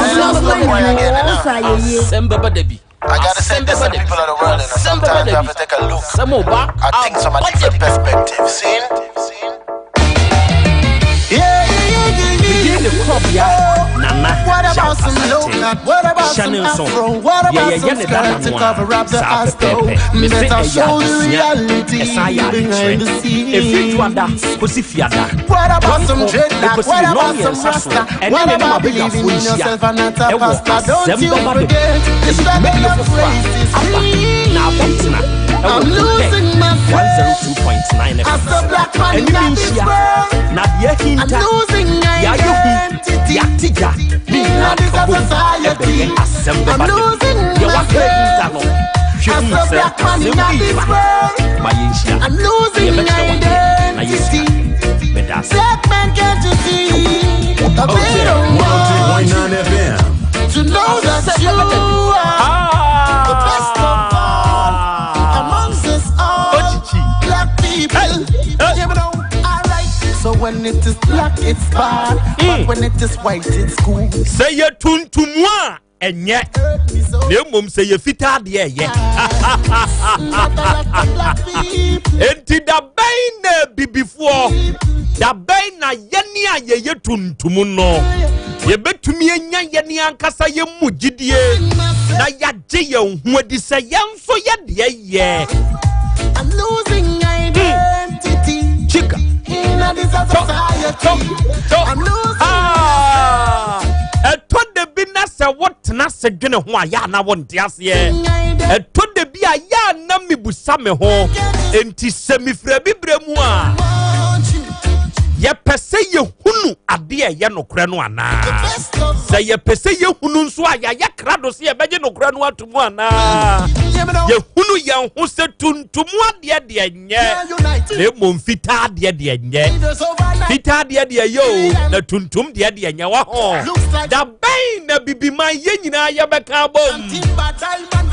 gotta say this to the people of the world, and sometimes you have to take a look at things from a different perspective. See? Hyɛ ne nso, deɛ yɛyɛ ne dada no a, saa pɛpɛɛpɛ. Mese ɛyɛ adesua, ɛsan yɛ adekyerɛ. Ɛfiri Dwoada kɔsi Fiada, dɔnkɔ ɛkɔsi ne nnɔnmiɛnsa so, ɛne me ne m'abadwafoɔ nhyia ɛwɔ Asɛm Bɛba Da Bi. Ɛyɛ dwumadie foforɔ a aba na abɛtena ɛwɔ Protect 102.9 FM so. Ɛne me nhyia na deɛ ahinta, deɛ ayɛ hu, deɛ ate gya ne nyinaa ka bom ɛbɛyɛ asɛm bɛba da bi. Deɛ waka ahinta no, hwɛ hu sɛ asɛm bi reba. Ma yɛnhyia na yɛbɛkyerɛ wadeɛ na yɛsua adeɛ. Meda ase. OTEC 102.9 FM. To know that you are the best of all amongst us all black people. You know, alright. So when it is black, it's bad, but when it is white, it's cool. Sɛ yɛ tuntum a ɛnyɛ na mmom sɛ yɛ fitaa deɛ ɛyɛ. Enti da bɛn na abibifoɔ, da bɛn na yɛne a yɛyɛ tuntum no yɛbɛtumi anya yɛne ankasa yɛn mu gyidie na yɛagye yɛn ho adi sɛ yɛn nso yɛ deɛ yɛ. I'm losing identity. Chika. In a disaster society. I'm losing. Ah! Ɛtɔ da bi na sɛ wotena ase dwene ho a yɛ ana wonte aseɛ. Ɛtɔ da bi a yɛ ana mebusa me ho. Enti sɛ mefiri abibire mu a, yɛpɛ sɛ yɛhunu adeɛ a ɛyɛ nokorɛ no anaa? Sɛ yɛpɛ sɛ yɛhunu nso a, yɛayɛ krado sɛ yɛbɛgye nokorɛ no ato mu anaa? Yɛhunu yɛn ho sɛ tuntum adeɛ deɛ nyɛ, na mmom fitaa adeɛ deɛ nyɛ. Fitaa adeɛ deɛ yɛ o, na tuntum deɛ deɛ nyɛ wɔ ho. Da bɛn na bibiman yɛn nyinaa yɛbɛka abom?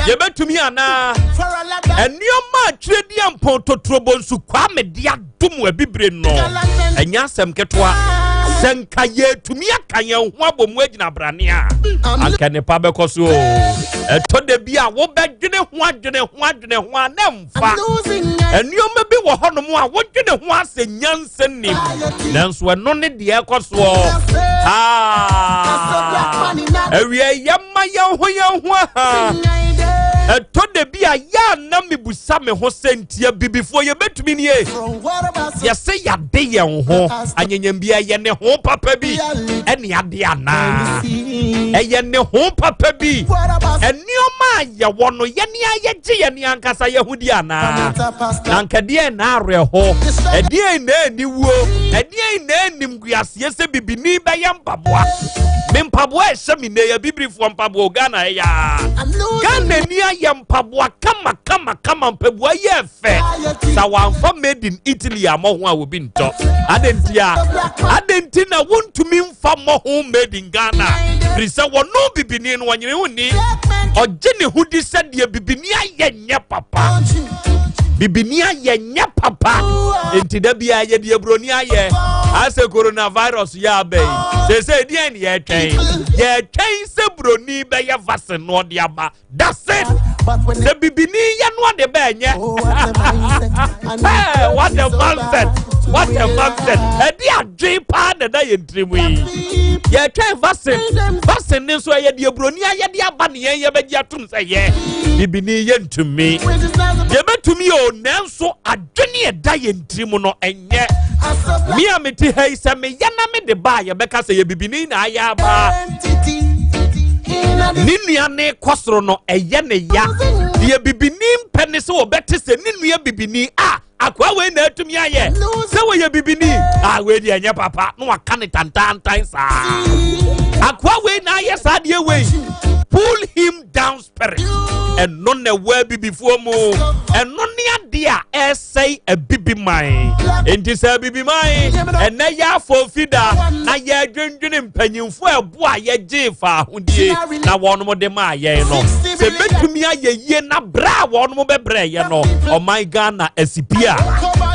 Yɛbɛtumi anaa? Nneɛma a Twereduampɔn Totorobonsu Kwame de adom abibire no, ɛnyɛ asɛm ketewa. Sɛ nka yɛtumi aka yɛn ho abɔ mu agyina abrane a, anka nnepa bɛkɔ so o. Ɛtɔ da bi a wobɛdwene ho adwene ho adwene ho a na ɛmfa. Nneɛma bi wɔ hɔnom a wodwene ho asɛ nyansa nim, nanso ɛno ne deɛ ɛkɔ soɔ. Ah, awie yɛma yɛn ho yɛn ho aha. Ɛtɔ da bi a yɛ a na mebusa me ho sɛ ntia bibifoɔ yɛbɛtumi nie. Yɛsɛ yɛade yɛn ho anyanyambia ɛyɛ ne ho papa bi ɛne ade anaa? Ɛyɛ ne ho papa bi. Nneɛma a yɛwɔ no yɛne a yɛgye yɛne ankasa yɛ ho di anaa? Na nka deɛn na awerɛho, ɛdeɛn na aniwuo, ɛdeɛn na animguaseɛ sɛ bibini bɛyɛ mpaboa. Me mpaboa ɛhyɛ me nnɛ yɛ bibirifoɔ mpaboa o Ghana ɛyɛ a. Ghana ni ayɛ mpaboa kama kama kama mpaboa yɛ fɛ. Sɛ wamfa made in Italy ammɔ ho a obi ntɔ. Adɛn nti a? Adɛn nti na wontumi mfa mmɔ ho made in Ghana? Firi sɛ wɔno bibini no ɔnyere ho nni. Ɔgye ne ho di sɛ deɛ bibini ayɛ nyɛ papa. Bibini ayɛ nyɛ papa. Nti da biara yɛde aburoni ayɛ. Asɛ coronavirus yɛ aba yi. Seesei deɛn ne yɛretwɛn? Yɛretwɛn sɛ buroni bɛyɛ vaccine na ɔde aba. That's it. Sɛ bibini yɛ no ade bɛɛ nyɛ. Hey, what a mindset. What a mindset. Ɛde adwen paa na ɛda yɛn tirim yi. Yɛtwɛn vaccine. Vaccine ne nso ɛyɛ deɛ buroni ayɛ de aba ne yɛn yɛbɛgye atom sɛ yɛ. Bibini yɛ ntumi. Yɛbɛtumi o nanso adwene ɛda yɛn tirim no ɛnyɛ. Me a mete ha yi sɛ meyɛ na mede ba a yɛbɛka sɛ yɛ bibini na ayɛ aba. Ne nua ne kɔ soro no ɛyɛ ne ya. Deɛ bibini mpɛ ne sɛ wɔbɛte sɛ ne nua bibini a akoa wei na atumi ayɛ sɛ wɔyɛ bibini a wei deɛ ɛnyɛ papa na waka ne tantantan saa. Akoa wei na ayɛ saa deɛ wei. Pull him down spirit. Ɛno na ɛwɔ abibifoɔ mu. Ɛno ne adeɛ a ɛresɛe abibiman. Enti sɛ abibiman ɛnɛ yɛ afɔfi da na yɛdwendwene mpanyinfoɔ ɛbo a yɛgyee fa ahodie na wɔnom de maa yɛn no sɛ bɛtumi ayɛ yie na brɛ a wɔnom bɛbrɛ yɛ no ɔman Ghana asipi a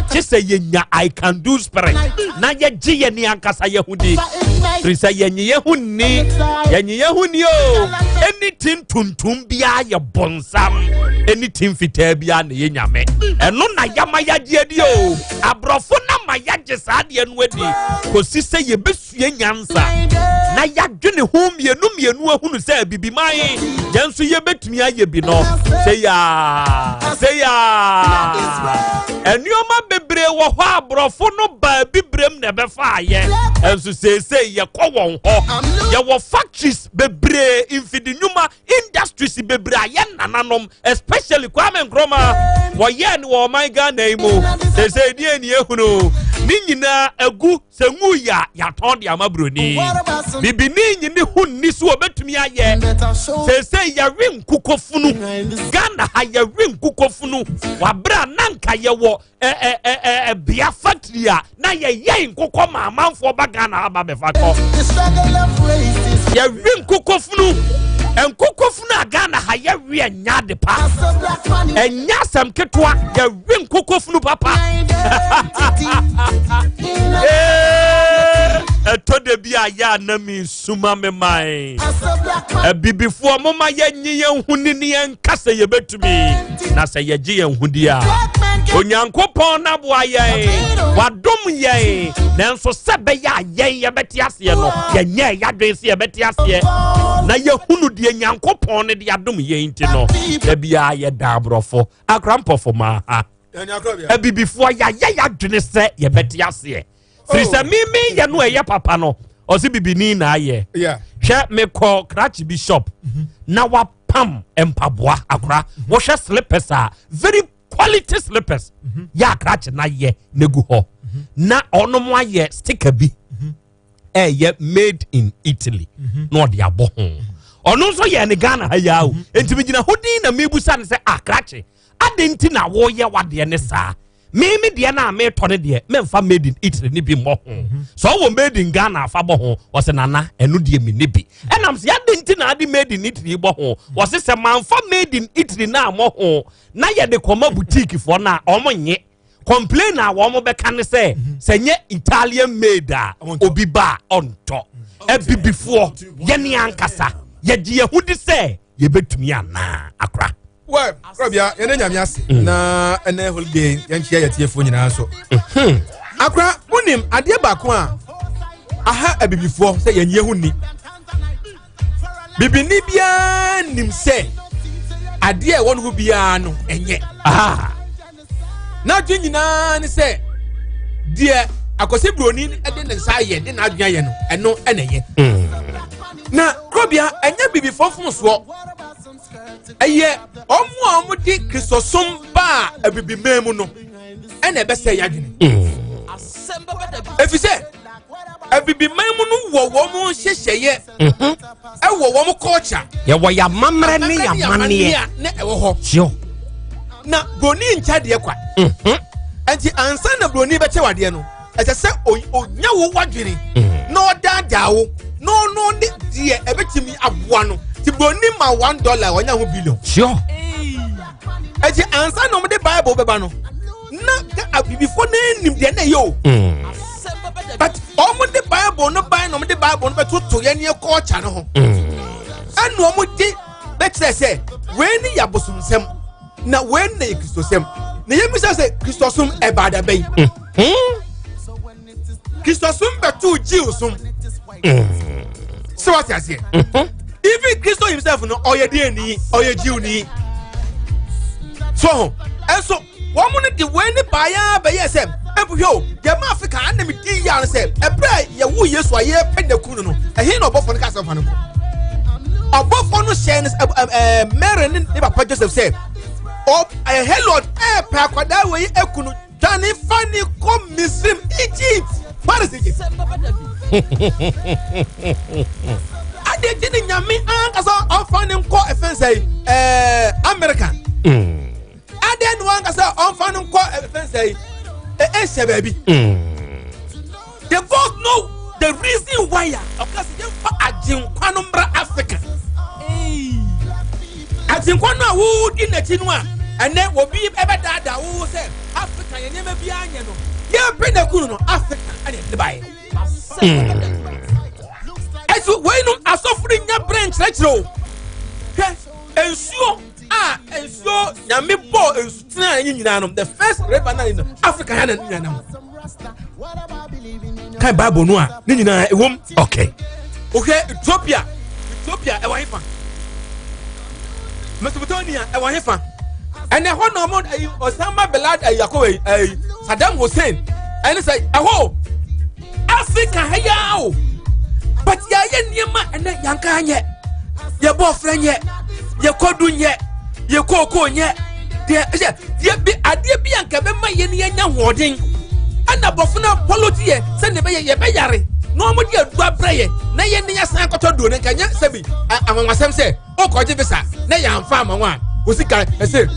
kye sɛ yɛnya I can do spirit na yɛgye yɛne ankasa yɛ ho di firi sɛ yɛnye yɛ ho nni yɛnye yɛ ho nni o anything tuntum biara yɛ bonsam. ɛne tim fitaa biara na ɛyɛ nyame. Ɛno na yɛama yɛagye adi o. Aborɔfo no ama yɛagye saa adeɛ no adi kɔsi sɛ yɛbɛsua nyansa na yɛadwene ho mmienu mmienu ahunu sɛ abibiman yɛn nso yɛbɛtumi ayɛ bi no. Sɛ yaa, sɛ yaa. Nneɛma bebree wɔ hɔ a aborɔfo no baa abibirem na ɛbɛfa ayɛ. Ɛnso seesei yɛkɔ wɔn hɔ. Yɛwɔ factories bebree, mfidi nnwuma, industries bebree a yɛn nananom, especially Kwame Nkrumah, wɔyɛɛ no wɔ ɔman Ghana yi mu. Seesei deɛ ni ehunu ne nyinaa agu. Sɛ ngu yɛ a, yɛatɔn de ama buroni. Bibini nyi ne ho nni so obetumi ayɛ. Seesei yɛwe nkokɔfunu. Ghana ha yɛwe nkokɔfunu. Wabere a na nka yɛwɔ ɛ bea factory a na yɛyɛ nkokɔ ma amanfoɔ ba Ghana ha ba bɛfa kɔ. Yɛwe nkokɔfunu. Nkokɔfunu a Ghana ha yɛwe ɛnyɛ ade pa. Ɛnyɛ asɛm ketewa. Yɛwe nkokɔfunu papa. Ɛtɔ da bi a yɛ a na mesuma me man. Abibifoɔ moma yɛnye yɛn ho ni ne yɛnka sɛ yɛbɛtumi. Na sɛ yɛgye yɛn ho di a, Onyankopɔn no aboa yɛn, wadom yɛn. Nanso sɛ bɛyɛ a yɛn yɛbɛte aseɛ no, yɛnyɛɛ yɛadwene sɛ yɛbɛte aseɛ. Na yɛhunu deɛ Nyankopɔn no de adom yɛn nti no, da biara yɛda aborɔfo, akorampɔfo maa ha. Abibifoɔ yɛayɛ yɛadwene sɛ yɛbɛte aseɛ. Firi sɛ meme yɛ no ɛyɛ papa no, ɔse bibini na ayɛ. Hwɛ, mekɔ krakye bi shop na wapam mpaboa akora. Wohwɛ slippers a, very quality slippers. Yɛ akrakye na yɛ na egu hɔ. Na ɔnom ayɛ sticker bi. Ɛyɛ made in Italy. Na ɔde abɔ ho. Ɔno nso yɛ ne Ghana ha yi o. Enti megyina hɔ din na mebusa no sɛ akrakye, adɛn nti na woyɛ wadeɛ ne saa? Me me deɛ no a metɔ no deɛ, memfa made in Italy ne bi mmɔ ho. Sɛ ɔwɔ made in Ghana afa bɔ ho. Ɔsɛ nana, ɛno deɛ me ne bi. Ɛnam sɛ adɛn nti na ade made in Italy bɔ ho? Ɔsɛ sɛ mamfa made in Italy na ammɔ ho na yɛde kɔma boutique foɔ no a, ɔmo nye. Complain a wɔn bɛka ne sɛ, sɛ nyɛ Italian made a, obi ba a ɔntɔ. Abibifoɔ, yɛne ankasa, yɛgye yɛn ho di sɛ yɛbɛtumi anaa akora. Well, Krabia, yɛne Nyame ase na ɛnɛ holiday yɛnkyia yɛtiefoɔ nyinaa nso. Akora, wonim adeɛ baako a aha abibifoɔ sɛ yɛnyɛ ho nni. Bibini biara nim sɛ adeɛ a ɛwɔ no ho biara no ɛnyɛ. N'adwene nyinaa ne sɛ deɛ Akwasi Buroni de ne nsa ayɛ de n'adwene ayɛ no ɛno ɛna ɛyɛ. Na Krabia, ɛnyɛ bibifoɔ mfomsoɔ. Ɛyɛ ɔmo a ɔmo de Kristosom baa abibiman mu no ɛna ɛbɛsɛ yɛ adwene. Efisɛ abibiman mu no wɔ wɔn nhyehyɛeɛ, ɛwɔ wɔn culture. Yɛwɔ yɛn amammerɛ ne yɛn amanneɛ na ɛwɔ hɔ. Sure. Na broni nkyɛ adeɛ kwa. Nti ansa na broni bɛkyɛ wadeɛ no, ɛsɛ sɛ onya wo wadwene na ɔdaadaa wo na ɔno ne deɛ ɛbɛtumi aboa no. Ti broni ma $1 ɔnya ho billion. Sure. Ɛti ansa na ɔmo de Bible bɛba no, na abibifoɔ no anim deɛ na ɛyɛ o. But ɔmo de Bible no ban na ɔmo de Bible no bɛtoto yɛn ne culture no ho. Ɛna ɔmo de bɛkyerɛ sɛ wei ne yɛ abosomsɛm na wei ne yɛ kristosɛm. Na yɛn bisa sɛ kristosom ɛbaa da bɛyi. Kristosom bɛtoo Jew som. Sɛ wate aseɛ. Even Kristo himself no ɔyɛ deɛ ni ɔyɛ Jew ni. So ho ɛnso wɔn no de wei ne baeɛ bɛyɛ sɛ ɛbuhwɛ o deɛ ma Afrika anam di yia no sɛ ɛberɛ a yɛwo Yesu a yɛpɛ n'aku no no ɛhe na ɔbɔfoɔ no ka asɛm fa no nkɔ. Ɔbɔfoɔ no hyɛɛ no ɛɛ Mary ne ne papa Joseph sɛ ɔ ɛɛ Herod ɛɛpɛ akwadaa wei aku no dwane fa ne kɔ Misrim Egypt. What is Egypt? Adeɛ nti ne Nyame ankasa ɔmfa ne nkɔ ɛfɛn sɛ ɛɛ America. Adeɛ ne wankasa ɔmfa no nkɔ ɛfɛn sɛ Asia baabi. The God know the reason why a ɔka sɛ yɛmfa agyenkwa no mmra Africa. Agyenkwa no a wodi n'akyi no a ɛnɛ obi ɛbɛdaadaa wo sɛ Africa yɛ nneɛma bi anyɛ no yɛpɛ n'akunu no Africa ɛna ɛde baeɛ. Ɛso weinom asɔfo no nya berɛ nkyerɛkyerɛ o. Hwɛ nsuo a. A nsuo Nyame bɔ nsutene a ɛnyɛ nyinaa no, the first river na no Africa ha na ne nyinaa nam. Kan Bible no a ne nyinaa ɛwom. Okay. Wohwɛ Ethiopia, Ethiopia ɛwɔ hefa? Mesopotamia ɛwɔ hefa? Ɛnna ɛhɔ na ɔmo ɛyi Osama bin Laden ɛyi akɔwé ɛyi Saddam Hussein ɛne sɛ ɛhɔ Africa ha yaa o, but yɛayɛ nneɛma ɛnɛ yanka anyɛ, yɛbɔ ɔfrɛ nyɛ, yɛkɔdu nyɛ, yɛkooko nyɛ deɛ ɛhyɛ deɛ bi adeɛ bi anka bɛma yɛn yɛnya hoɔden. Ɛna aborɔfo no apɔlɔgye yɛ sɛdeɛ ɛbɛyɛ yɛbɛyare na wɔn de adu abrɛ yɛ na yɛn ne yɛsan akɔtɔ duro no. Nka nyɛ sɛbi anwanwasɛm sɛ ɔkɔgye visa na yɛamfa ama wɔn a osika ɛsɛ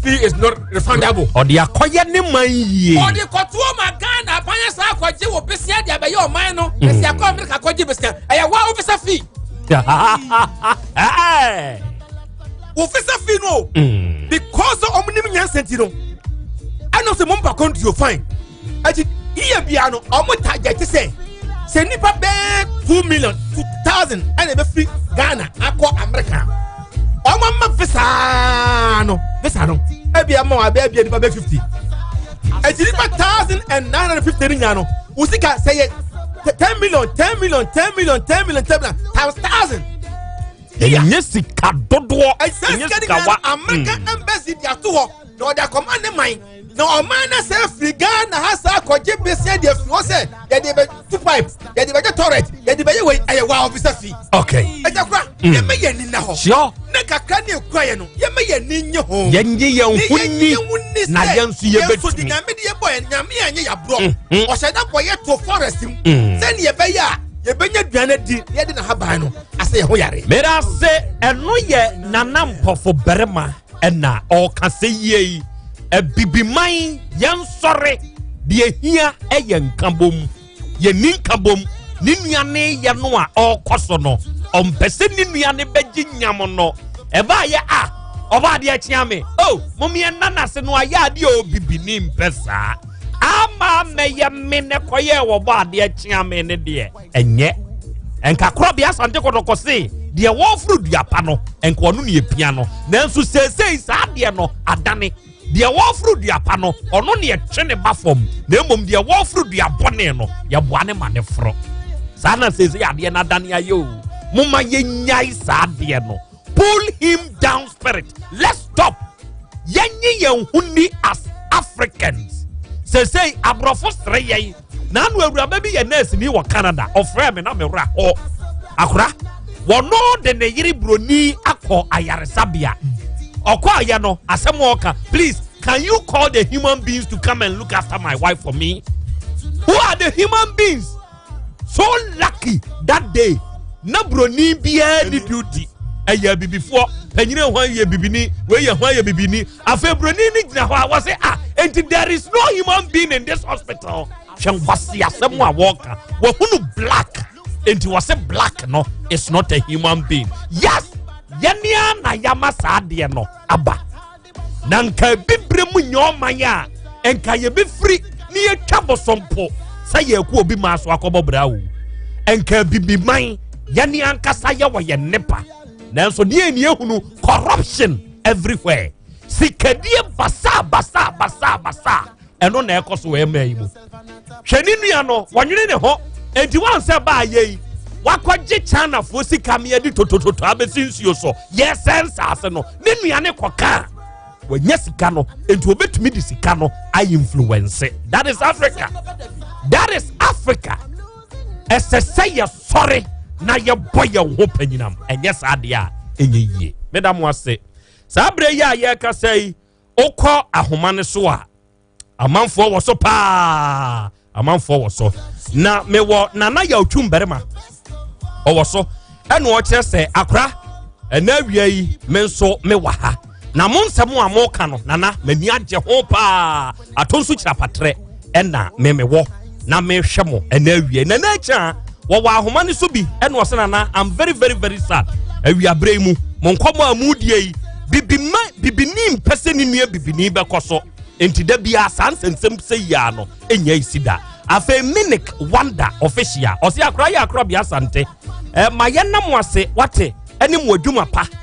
fee is not refundable. Ɔde akɔyɛ ne man yie. Ɔde kɔtoɔ ma Ghana aban asa akɔgye wɔ besia de abɛyɛ ɔman no. Ɛsi akɔ Amerika akɔgye besia, ɛyɛ wa wo visa fee. Wo visa fee no. Because ɔmo nim nyansa ti no, ɛna sɛ mo mpa kɔntuo fine ɛti yíyẹ bia no, ɔmo ta gyɛte sɛ nipa bɛɛ 2 million 2,000 ɛna ɛbɛfiri Ghana akɔ America, ɔmo ama visa no, visa no ebi ama wɔn abɛɛ bia nipa bɛɛ 50, ɛti nipa 1,950 ni nyinaa no, wosika sɛ yɛ 10 million, 10 million, 10 million, 10 million, 10 million times 1,000. Ɛnyɛ sika dodoɔ. Ɛsɛ ɛnyɛ sika ni sika wa nyinaa American embassy de ato hɔ na ɔde akɔma ne man na ɔman na sɛ firi Ghana ha saa akɔgye besia deɛ firi hɔ sɛ yɛde bɛ tu pipe, yɛde bɛgye toilet, yɛde bɛyɛ wei, ɛyɛ wa officer fee. Ɛgya kora yɛmɛ yɛn ni na hɔ. Ne kakra ne ekura yɛ no, yɛmɛ yɛn ni nye ho. Yɛnye yɛn ho Ne ni yɛn ho ni na sɛ yɛn nso yɛn nso de yɛbɛtumi. Nyame de yɛbɔ yɛn, Nyame anyɛ yaborɔ. Ɔhyɛ da bɔ yɛ to forest mu sɛnea yɛbɛyɛ a yɛbɛnya aduane di na yɛde n'ahaban no asɛ yɛn ho yare. Meda se ɛno yɛ Nana Mpɔfo barima ɛna ɔka sɛ yie yi, abibiman yɛnsɔre, deɛ hia ɛyɛ nkabom. Yɛni nkabom. Ne nua ne yɛ no a ɔrekɔ so no, ɔmpɛ sɛ ne nua ne bɛgye nyam no. Ɛbaa yɛ a ɔba adeɛ kyea me o, momeɛ nanase no ayɛ adeɛ a obibini mpɛ saa ama mɛyɛ me ne kɔyɛ wɔbɔ adeɛ kyea me ne deɛ ɛnyɛ nka korɔbea Asante Kɔtɔkɔ se deɛ wɔforo duapa no nka ɔno ne epia no, nanso seesei saa adeɛ no adane, deɛ wɔforo duapa no ɔno ne ɛtwe ne ba fam, na mmom deɛ wɔforo dua bɔne no yɛboa ne ma ne foro. Saa na seesei adeɛ no adane ayɛ o. Moma yɛnyae saa adeɛ no, pull him down spirit. Let's stop. Yɛnye yɛn ho ni as Africans. Seesei aborɔfo sere yɛn. Naanu awuraba bi yɛ nurse ni wɔ Canada, ɔfrɛ me na me wura hɔ akora wɔno de ne yere buroni akɔ ayaresabea. Ɔkɔ ayɛ no asɛm a ɔka, "Please, can you call the human beings to come and look after my wife for me?" Who are the human beings? So lucky that day na buroni biara ni duty, ɛyɛ abibifoɔ panyini ho yɛ bibini, wei yɛ ho yɛ bibini. Afei buroni ni gyina hɔ a wɔsɛ, "Ah, enti there is no human being in this hospital?" Hwɛ nkwasi asɛm a wɔka. Wɔhunu black enti wɔsɛ black no is not a human being. Yes, yɛnea na yama saa adeɛ no aba na nka bibire mu nyɛ ɔman a nka yɛbɛfiri ne yɛtwa bosompo sɛ yɛkɔ obi maa so akɔbɔ bra o. Nka bibiman yɛne ankasa yɛwɔ yɛn nepa, nanso deɛ ni ehunu corruption everywhere, sikadie basaa basaa basaa basaa, ɛno na ɛkɔ so wɔ ɛmɛ yi mu. Hwɛ, ne nua no wɔnwene ne ho enti wɔn sɛ baa yɛ yi wakɔgye Chinafoɔ sika meɛ de totototo abɛsi nsuo so yɛsɛ nsaase no, ne nua ne kɔka wɔnya sika no enti obetumi de sika no ayɛ influence. That is Africa, that is Africa. Ɛsɛ sɛ yɛsɔre na yɛbɔ yɛn ho panyinam, ɛnyɛ saa deɛ a ɛnyɛ yie. Meda mo ase. Saa berɛ yi a yɛrekasa yi, wokɔ ahoma no so a, amanfoɔ wɔ so paa, amanfoɔ wɔ so. Na mewɔ Nana Yɛwotwum barima ɔwɔ so, ɛna ɔkyerɛ sɛ akora ɛna awia yi me nso mewɔ ha na mo nsɛm a moka no, Nana, m'ani agye ho paa. Ato nso kyerɛ apatrɛ ɛna memewɔ na mehwɛ mo ɛna awia. Nana akyi a wɔwɔ ahoma no so bi, ɛna ɔsɛ, "Nana, I'm very very very sad. Awiaberɛ yi mu mo nkɔmmɔ a modie yi, bibima bibini mpɛ sɛ ne nua bibini bɛkɔ so, nti da biara saa nsɛnsɛm sɛ yia no ɛnya esi da." Afei Minik Wonder Official ɔsɛ akora yɛ akora bea Asante ma yɛnam ase wate ɛne mo adwuma pa.